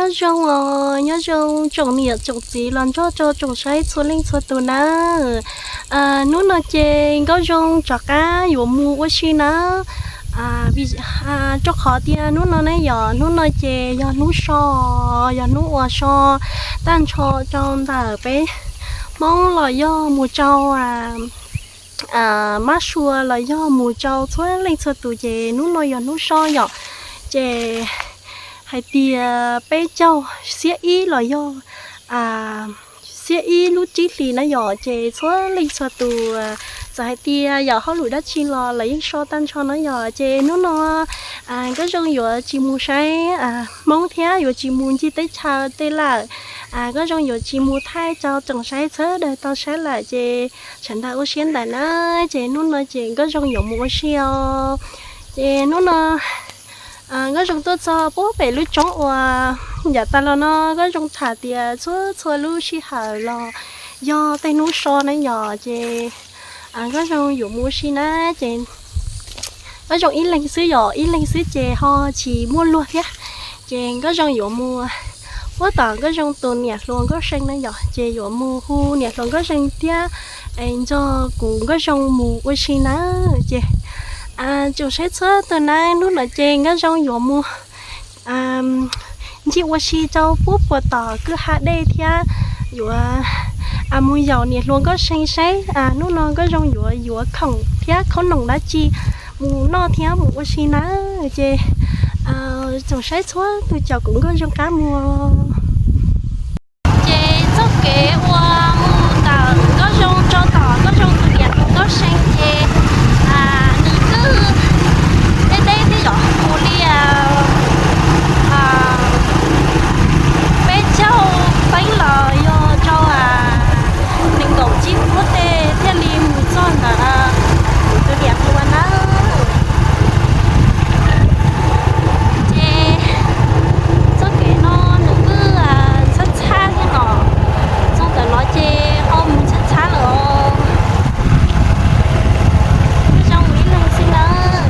Nyob zoo os, nyob zoo tsoom niam tsoom txiv los nrog rau tsoom saib txhua leej txhua tus nawb. Hnub no ces Nkauj Zoo rov qab yuav mus ua si nawb. Rau qhov tias hnub no ne yom, hnub no ces yog hnub so, yog hnub uas so tag nrho rau ntawm peb Hmoob los yog mus rau mab sua los yog mus rau txhua leej txhua tus ces hnub no yog hnub so yom. Ces hais tias peb caug xiab ib los yog xiab ib lub tsib hlis na yom, ces txhua leej txhua tus txawm hais tias yog hauj lwm dab tsi los lawv yeej so tag nrho na yom. Ces hnub no Nkauj Zoo yuav tsis mus saib Hmoob thiab yuav tsis mus ncig teb chaws tej lawm. Nkauj Zoo yuav tsis mus thaij rau tsoom saib txhua daws tau saib lawm ces sawv daws ua siab ntawm na. Ces hnub no ces Nkauj Zoo yuav mus ua si os. Ces hnub no Nkauj Zoo tuaj txog puag pem lub roob uas yav tas los no Nkauj Zoo tham tias txhua txhua lub sij hawm los yog tej hnub so na yom, ces Nkauj Zoo yuav mus ua si na. Ces Nkauj Zoo ib leeg xwb yom, ib leeg xwb ces ho tsis muaj luag thiab. Ces Nkauj Zoo yuav mus puag tom Nkauj Zoo tus niam hluas Nkauj See na yom, ces yuav mus hu niam hluas Nkauj See thiab nrog kuv Nkauj Zoo mus ua si na. Ces tsoom saib txhua tus na, hnub no ces Nkauj Zoo yuav mus ncig ua si rau puag puas tom kwj ha dej thiab yuav mus yaum niam hluas Nkauj See saib hnub no Nkauj Zoo yuav yuav khoom thiab khaub noom dab tsi mus noj thiab mus ua si na. Ces tsoom saib txhua tus caum kuv Nkauj Zoo qab mus. Ces txoj kev uas mus ntawm Nkauj Zoo rau tom Nkauj Zoo tus niam hluas Nkauj See ces nws twb deb deb thiab yom, mus li peb caug feeb los yog rau nees nkaum tsib puab tej thiaj li mus txog ntawm kuv tus niam hluas na. Ces txoj kev no nws twb txhab txhab thiab no, txog ntawm no ces ho mus txhab txhab lawm os. Zoo ib leeg xwb nawb.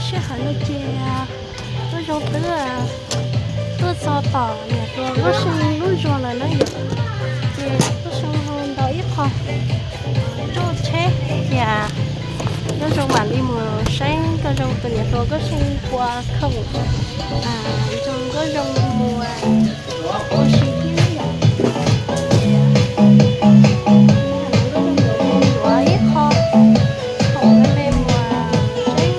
Sij hawm no ces Nkauj Zoo twb tuaj txog tom niam hluas Nkauj See lub zos lawm na yom. Ces Nkauj Zoo ho ntaus ib qho nroj tsheb ces Nkauj Zoo mam li mus saib Nkauj Zoo tus niam hluas Nkauj See ua khoom nrog Nkauj Zoo mus ua si thiab yom. Nkauj Zoo yuav mus yuav ib qho khoom me me mus saib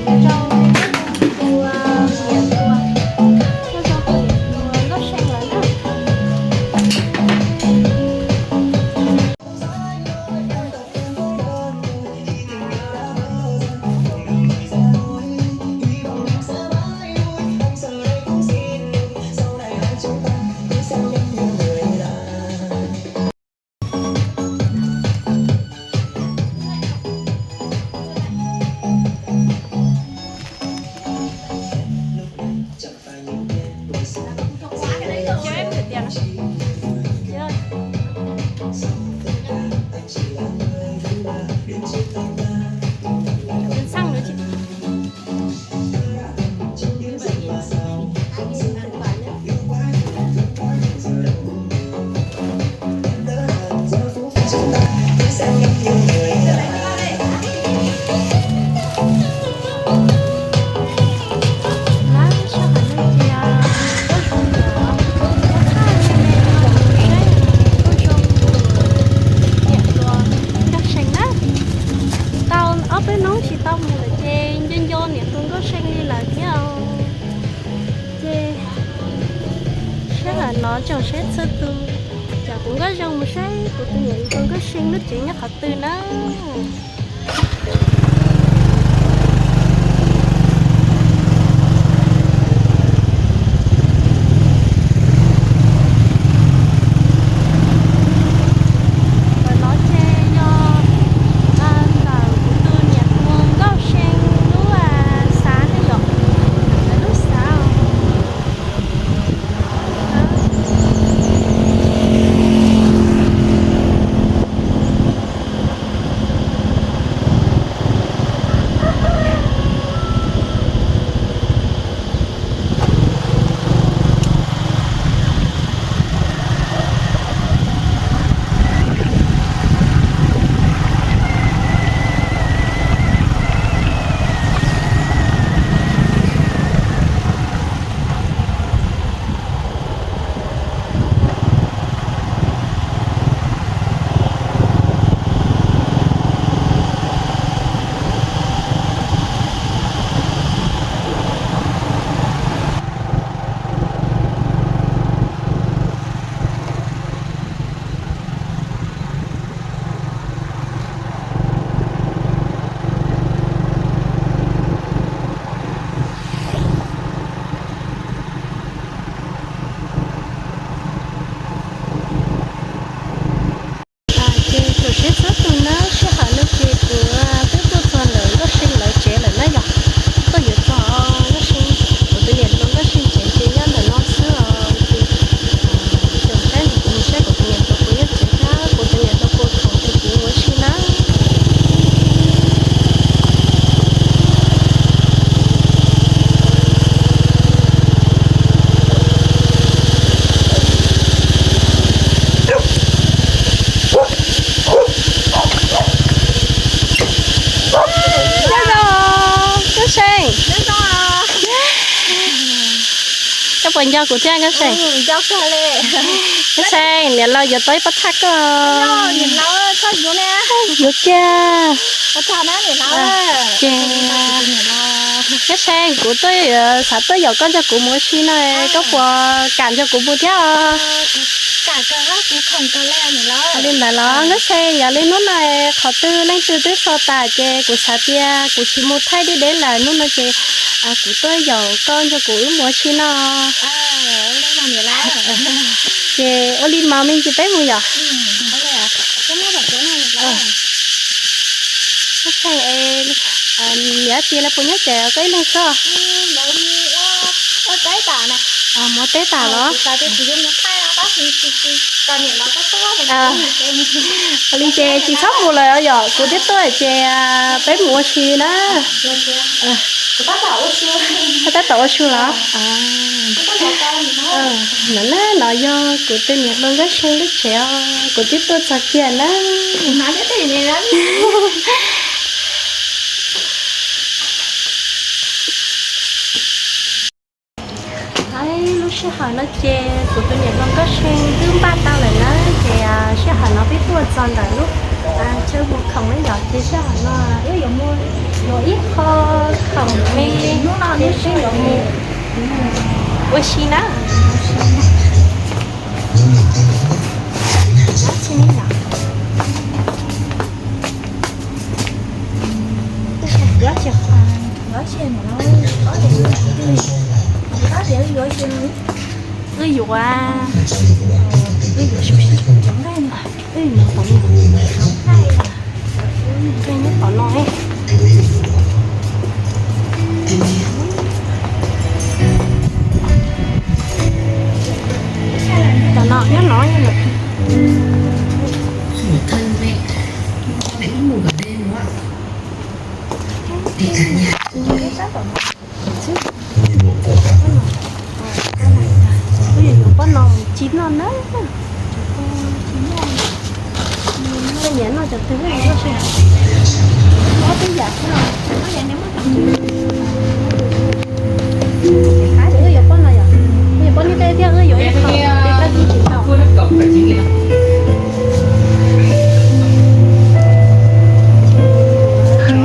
Nkauj Zoo tus niam hluas, Nkauj Zoo tus niam hluas Nkauj See lawm na. No tsoom saib txhua tus, ces kuv Nkauj Zoo mus saib kuv tus niam hluas Nkauj See lub tsev nyob qhov twg na. Qhov no ces yog ntawm kuv tus niam hluas Nkauj See lub xav ne yom, lub xav. Ces tsoom saib txhua tus na, sij hawm no ces kuv twb tuaj txog ntawm Nkauj See lawv tsev lawm na yom. Tuaj yuav txog Nkauj See, kuv tus niam hluas Nkauj See tsev ces nyob ntawm no xwb os. Ces tsoom saib, saib kuv tus niam hluas puas nyob tsev thiab kuv tus niam hluas puas khoom ces kuv ua si na. Nyob zoo, Nkauj See. Koj puas nco kuv thiab Nkauj See? Nkauj See, niam laus yuav tau ib pob thaj koj. Yuav kiag. Ces Nkauj See, kuv tuaj, xav tuaj yaum koj nrog kuv mus ua si no, koj puas kam nrog kuv mus thiab os? Li ntawd los Nkauj See, yog li hnub no qhov twg leej twg twb so tas ces kuv xav tias kuv tsis mus thaij deb deb lawm, hnub no ces kuv tuaj yaum koj nrog kuv wb mus ua si no. Ces ua li mas me ntsis peb mus yom. Nkauj See, niam txiv lawv puas nyob tsev koj ib leeg xwb? Mus ua teb tas los? Ua li ces tsis txhob mus lawm yom, kuv twb tuaj ces peb mus ua si na. Koj tab tom ua su los? No na, no yog kuv tus niam hluas Nkauj See lub tsev os, kuv twb tuaj txog kiag na. Lub sij hawm no ces kuv tus niam hluas Nkauj See twb npaj tau lawm na, ces sij hawm no peb tuaj txog ntawm lub chaw mus khoom na yom, ces sij hawm no wb yuav mus yuav ib qho khoom me, ces peb yuav mus ua si na. Wb yuav, wb yuav sub sib nqaij, wb yuav tom no, nyob tom no. Tom no nyob no, nyob no. Wb yuav pob no mus ci noj na. Koj nyiam noj cov twg noj seb. Ob peb yam xwb. Wb yuav pob no yom, wb yuav pob nij qe thiab wb yuav ib qho, koj tsis tau.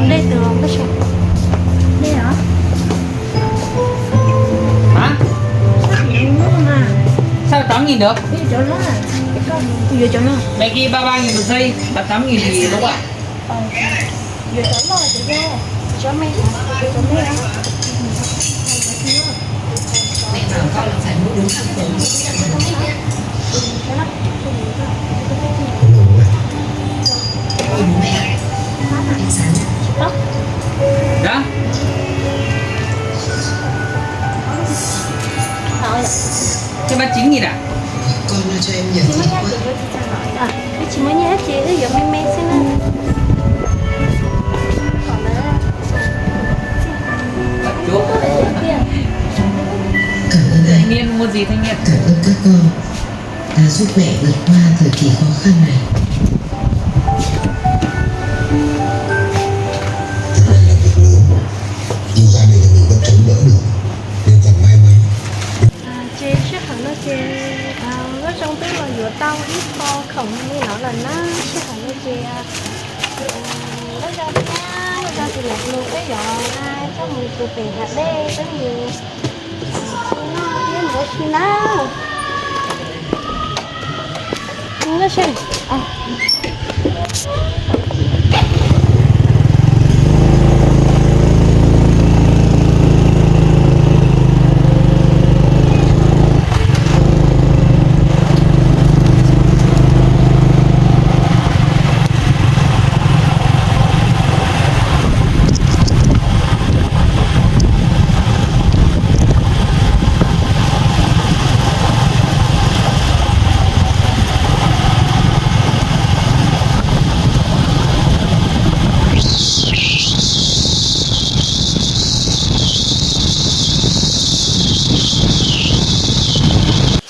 Dej twg los koj seb. Dej os. Nghìn được. Yuav cov no. Mày ghi ba ba nghìn một giây, ba tám nghìn thì đúng không ạ? Yuav cov loj cov yau, cov me, cov me. Đó. Cho ba chín nghìn à? Wb tsis muaj nyiaj ces wb yuav me me xwb na. Thanh niên mua gì thanh niên? Cảm ơn các con đã giúp mẹ vượt qua thời kỳ khó khăn này. Thật may là vượt lưới, nhưng gia đình nhà mình vẫn chống đỡ được, nên thật may mắn. Ces sij hawm no ces Nkauj Zoo twb los yuav tau ib qho khoom li no lawm na. Sij hawm no ces Nkauj Zoo thiab Nkauj Zoo tus niam hluas peb yuav coj mus tu pem hav dej peb mus noj thiab mus ua si na. Nkauj Zoo.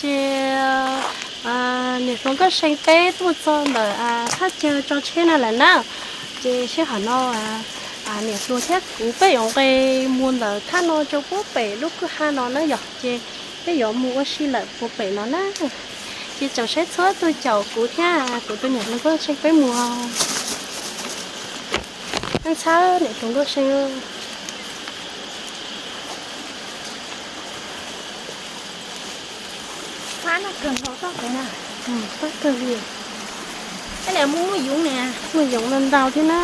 Ces niam hluas Nkauj See peb tuaj txog ntawm thaj chaw tso tsheb no lawm na. Ces sij hawm no niam hluas thiab kuv peb yuav nqis mus ntawm thaj no rau puag pem lub kwj ha no na yom. Ces peb yuav mus ua si lawm puag pem no na. Ces tsoom saib txhua tus caum kuv thiab kuv tus niam hluas Nkauj See peb mus. Ntxhab niam hluas Nkauj See. Fab no kawg nkaus toj kev na. Fab kawg li. Muaj yoov ntau ntau thiab na.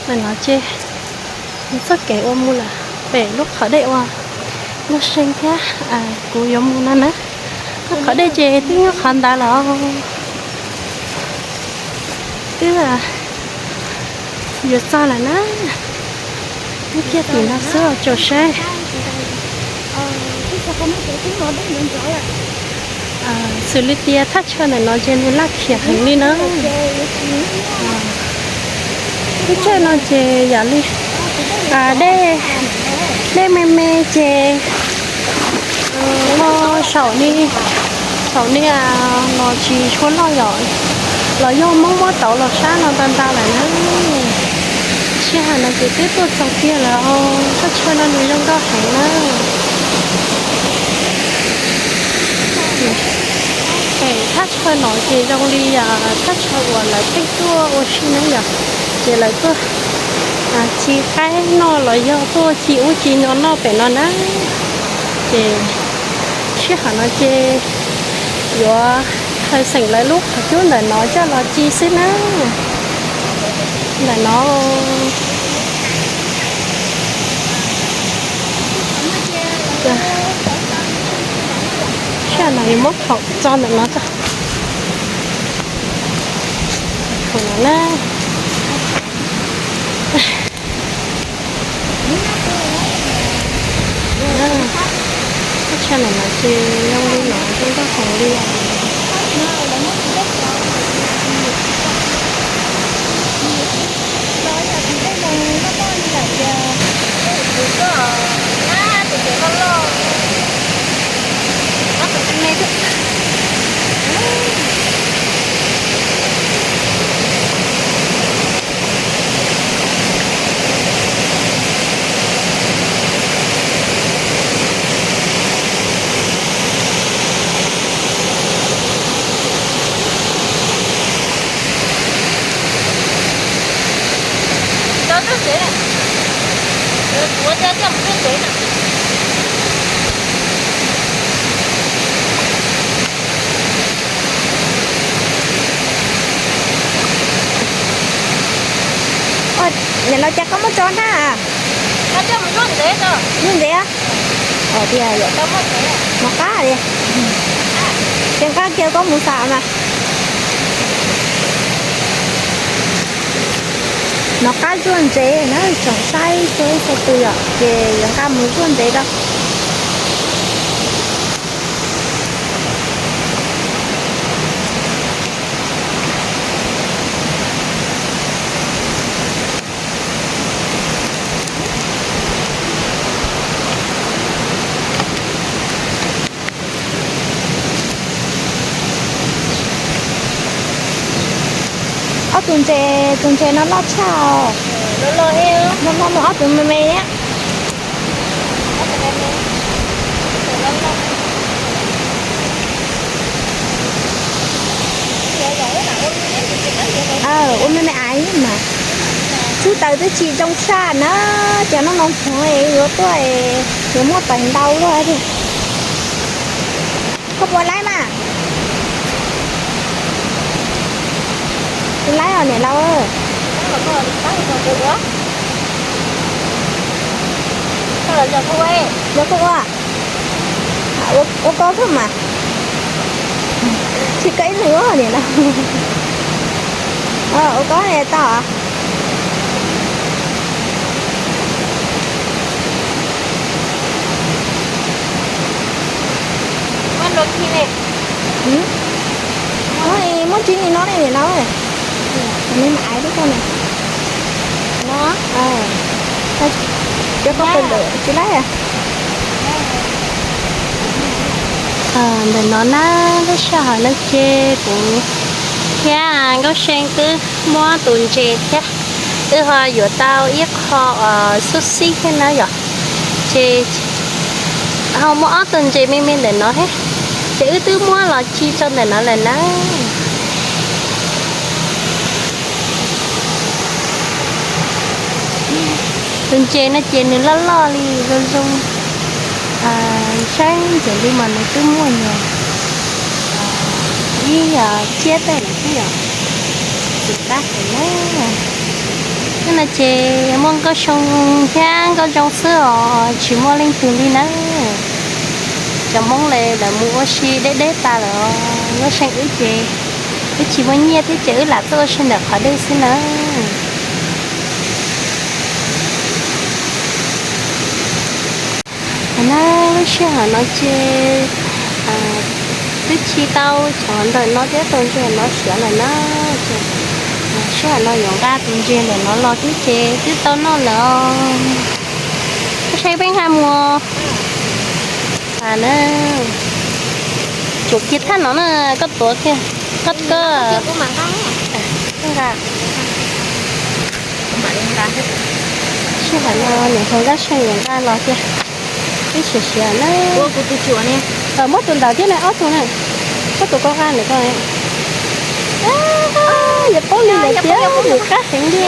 Ntawm no ces txoj kev uas mus lawm pem lub qhov dej uas Nkauj See thiab kuv yuav mus no na. Lub qhov dej ces twb nyob qhov ntawd lawm. Twb yuav txog lawm na. Nyob kiag tim no xwb os tsoom saib. Xws li tias thaj chaw ntawm no ces nws laj khiam heev li na. Lub tsheb no ces yam li dej, dej me me ces ho saum ni, saum ni los tsis tshua loj yom, los yog Hmoob muab tauv los sab no ntau ntau lawm na. Sij hawm no ces twb tuaj txog kiag lawm, thaj chaw no nws zoo nkauj heev na. Pem thaj chaw no ces zoo li thaj chaw uas lawv pheej tuaj ua si na yom, ces lawv tuaj ci qaib noj los yog tuaj ci ub ci no noj pem no na. Ces sij hawm no ces yuav khaws xeem lawv lub qhov cub ntawm no coj los ci xwb na. Ntawm no, sij hawm no yuav muab phaum tso ntawm no tso. Phaum no na. Thaj chaw ntawm no ces zoo li no zoo nkauj heev li os. Nim no cas koj muab tso ntag? Zuaj ntxiv. Ua tiag, nov qab li. Ces nqa kiag koj mus xav mas. Nov qab zuaj ntsev na, tsoom saib txhua ib txhia tus yom, ces yuav nqa mus zuaj ntsev rau. Ob tug ntses, tus ntses no loj tshaj os. Loj loj, ob tug me me thiab. Ua me me aiv mas. Txhub taws twb tsis zoo tshaj na, cov no no hmoov yuav tuaj, yuav muaj pais ntau luaj tiag. Koj puas laib mas? Puas laib os niam laus? Yog koj ua, ua koj xwb mas. Tsis koj ib leeg ua niam laus. Ua koj tau. Muab tsis li no ne niam laus. Me me aiv lub ko ne. No, cov ko pes ntawm tsis laib. Ntawm no na, lub sij hawm no ces kuv thiab Nkauj See twb muab tus ntses thiab, wb ho yuav tau ib qho xub xib thiab na yom. Ces ho muaj ob tug ntses me me ntawm no thiab, ces wb twb muab los ci rau ntawm no lawm na. Tus ntses no ces nws loj loj li zoo zoo, saib ntxim li mas nws twb muaj nyuag ib yog tsiab tej lawm xwb yom. Tsis qab heev na. Hnub no ces muaj Nkauj See thiab Nkauj Zoo xwb os, tsis muaj leej twg li na. Cov Hmoob lawv mus ua si deb deb tas lawm, Nkauj See wb ces wb tsis muaj nyiaj thiab ces wb lam tuaj ua si ntawm qhov dej xwb na. Hos na, lub sij hawm no ces twb ci tau cov ntawm no thiab tus ntses no siav lawm na. Ces sij hawm no yuav nqa tus ntses ntawm no los thiab ces twb tau noj lawm os. Koj saib peb nqa mus. A na, tsuav kiag thaj no na, koj tuav kiag, koj, koj. Sij hawm no niam hluas Nkauj See yuav nqa los thiab. Twb siav siav na. Muab tus ntawd thiab na, ob tug na. Koj tus koj nqa ntawm ko. Yog paub li lawm tiag, nws qab heev li.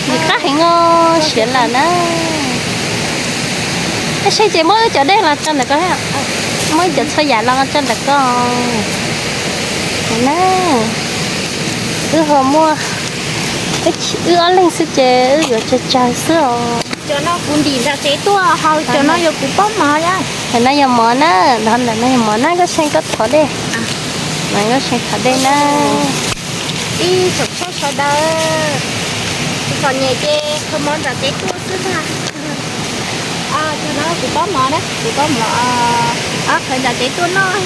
Nws qab heev os, siav lawm na. Koj saib ces muab wb cov dej los tso ntawm ko, muab wb cov txhua yam los tso ntawm ko na. Wb ho muaj, wb ob leeg xwb ces wb yuav tsawg tsawg xwb os. Cov no kuv ntim nram tsev tuaj, hos cov no yog kuv pob mov na. Ntawm no yog mov na, ntawm no yog mov na, Nkauj See koj thov dej. Nkauj See thov dej na. Ib tsoom saib sawv daws, txom nyem ces khaws mov nram tsev tuaj xwb ntag. Cov no kuv pob mov na, kuv pob mov, ob qhwv nram tsev tuaj noj.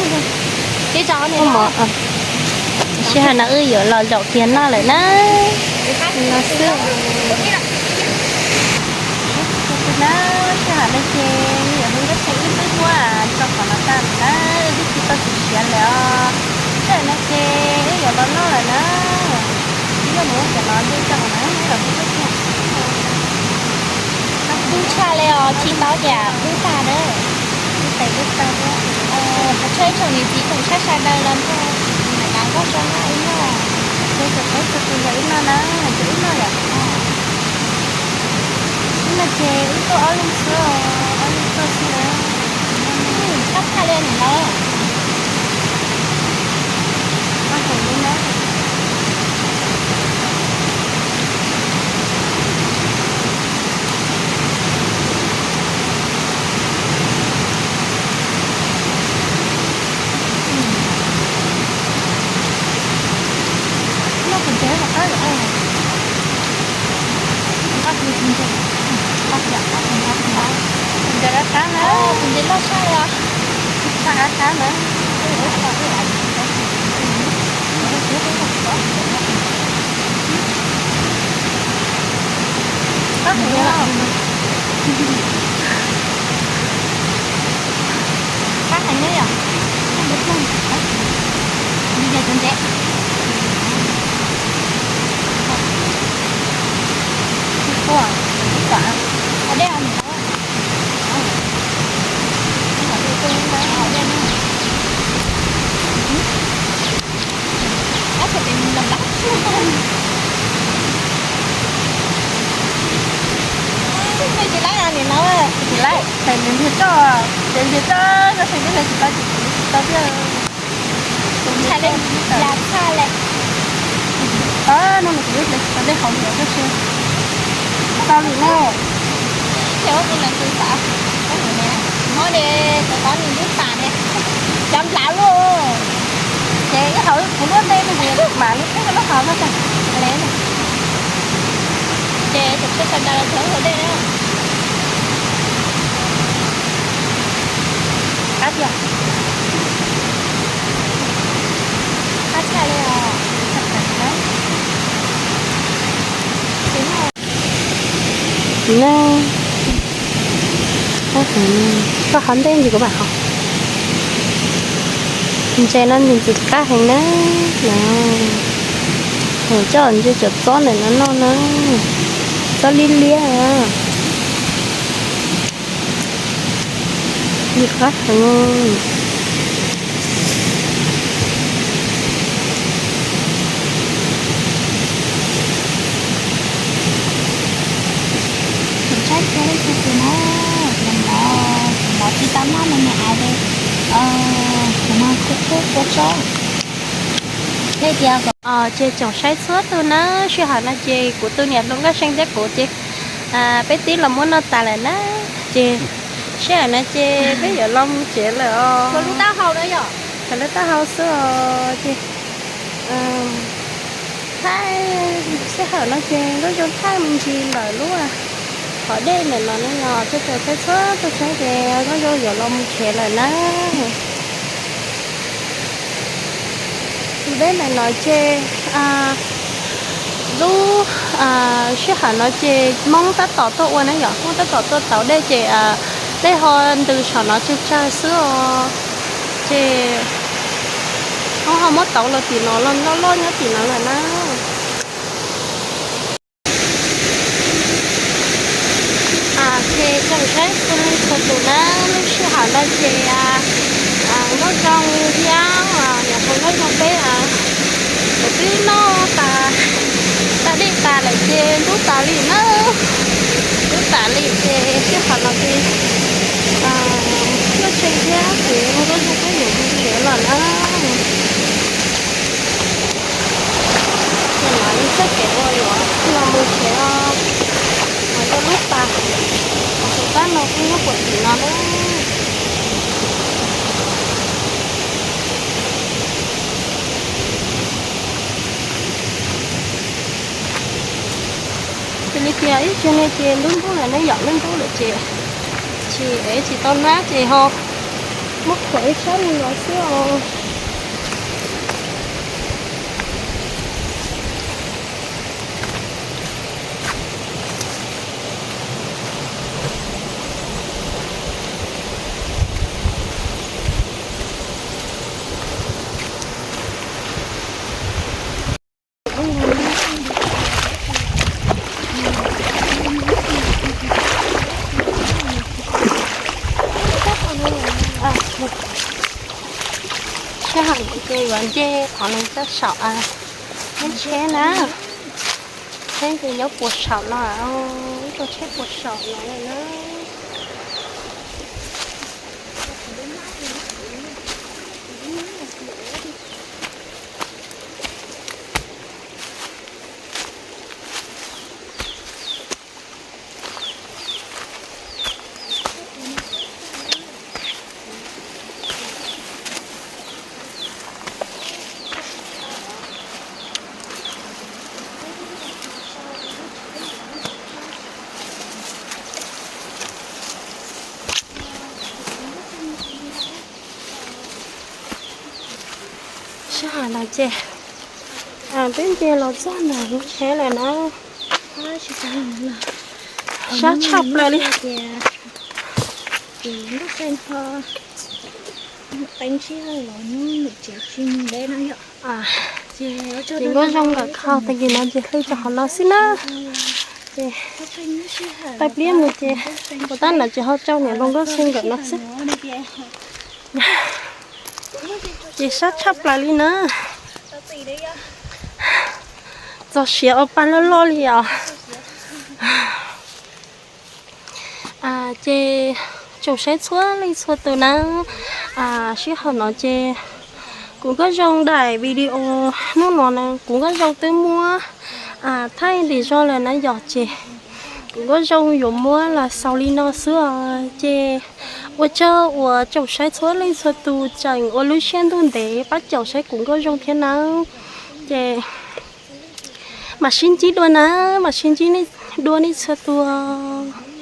Sij hawm no wb yuav los zaum kiag noj lawm na. No xwb. Sij hawm no ces yog hu Nkauj See wb twb muab tso qhov no tag lawm na, wb twb tsis tau siav siav lawm os. Sij hawm no ces wb yuav los noj lawm na. Wb yuav mus ua cov no dej tso na, wb los pub dej tso. Dub tshaj li os, tsis tau tias dub tag na. Dub tes dub taw thiab. Qhov chaw ib tsoom niam txiv tsoom saib sawv daws los nrog niam laus Nkauj See noj wb noj. Ces tsoom saib txhua tus nrog wb noj na, nrog wb noj yom. Ces wb tuaj ob leeg xwb, ob leeg tuaj xwb na. Qab tshaj li niam laus. Qab heev li na. Tus ntses loj tshaj li os. Tshaj qab qab na. Qab heev, qab heev ne yom. Li yog tus ntses. Ua, ib tam, ua dej os. Tsis laib, tsis laib, tseem nrhiav txoj, tseem nrhiav txoj koj xeem tib hle tsis tau, tsis tau thiab. Tus ntshai li, yam tshaj li. Tau no nws kuv ib hle tsis tau dej haus li os, tab sis tau li no. Ces ua tus leej twg xav, muab li tau tau nws lub tas li, cov nplav luaj. Ces ib haus kuv lub ntej no ces mam li qhib lub haus no. Ces tus tsheb sawv daws los txog haus dej na. Qab tiag. Qab tshaj li os. Koj haus ntej ntsis kuv mam haus. Ntses no ntxim ntxim qab heev na. Haus coj ntses cov txob ntawm no noj na. Txob liab liab. Ntxim qab heev. Saib txhua leej txhua tus na, kuv mov, kuv mov tsis tau noj me me ais li, kuv mas kub kub kua tsob. Dej tias ces tsoom saib txhua tus na, sij hawm no ces kuv tus niam hluas Nkauj See thiab kuv ces peb twb los muab noj tas lawm na, ces sij hawm no ces peb yuav los mus tsev lawm os. Thaum lub taub hau xwb os ces thaij, sij hawm no ces Nkauj Zoo thaij me ntsis ntawm lub qhov dej ntawm no na yom, coj caum saib txhua tus saib ces Nkauj Zoo yuav los mus tsev lawm na. Tus dej ntawm no ces lub sij hawm no ces Hmoob tab tom tuaj ua na yom, Hmoob tab tom tuaj tauv dej ces dej ho ntws saum no tsawg tsawg xwb os. Ces Hmoob ho muab tauv los tim no los loj loj nyob tim no lawm na. Ces tsoom saib txhua leej txhua tus na, lub sij hawm no ces Nkauj Zoo thiab niam hluas Nkauj Zoo peb kuv twb noj tas, tas dej tas lawm ces ntub tas li na, ntub tas li ces sij hawm no ces Nkauj See thiab kuv Nkauj Zoo peb yuav mus tsev lawm na. Ces no yog txoj kev uas yuav los mus tsev os, los rau lub pas, tus pab no kuj nyob puag tim no na. Ces li tias ib tsam no ces ntub ntub lawm ne yom, ntub ntub lawm ces tsis, tsis tau nab ces ho muab khuam ib sab li no xwb os. Sij hawm no ces yuav nce qhov no txoj saum lub tsheb na. Tsheb ces nyob puag saum no, ib tug tsheb puag saum no lawm na. Sab hauv no ces peb nce los txog ntawm lub tsheb lawm na. Sab tshaj plaws li. Ces Nkauj Zoo nkawd kho tag kis no ces hle rau hauv no xwb na. Ces tawm pliab mus ces puas tab ntawd ces ho rau niam hluas Nkauj Zoo nkawd no xwb. Ces sab tshaj plaws li na. Txog siav ua pa loj loj li os. Ces tsoom saib txhua leej txhua tus na, sij hawm no ces kuv Nkauj Zoo daim video hnub no na kuv Nkauj Zoo twb muab thaij ntim zog lawm na yom, ces kuv Nkauj Zoo yuav muab los xaus li no xwb os. Ces ua tsaug uas tsoom saib txhua leej txhua tus tseem ua lub siab ntuj ntev pab caum saib kuv Nkauj Zoo thiab nawb. Ces mam sib ntsib dua na, mam sib ntsib dua nej txhua tus.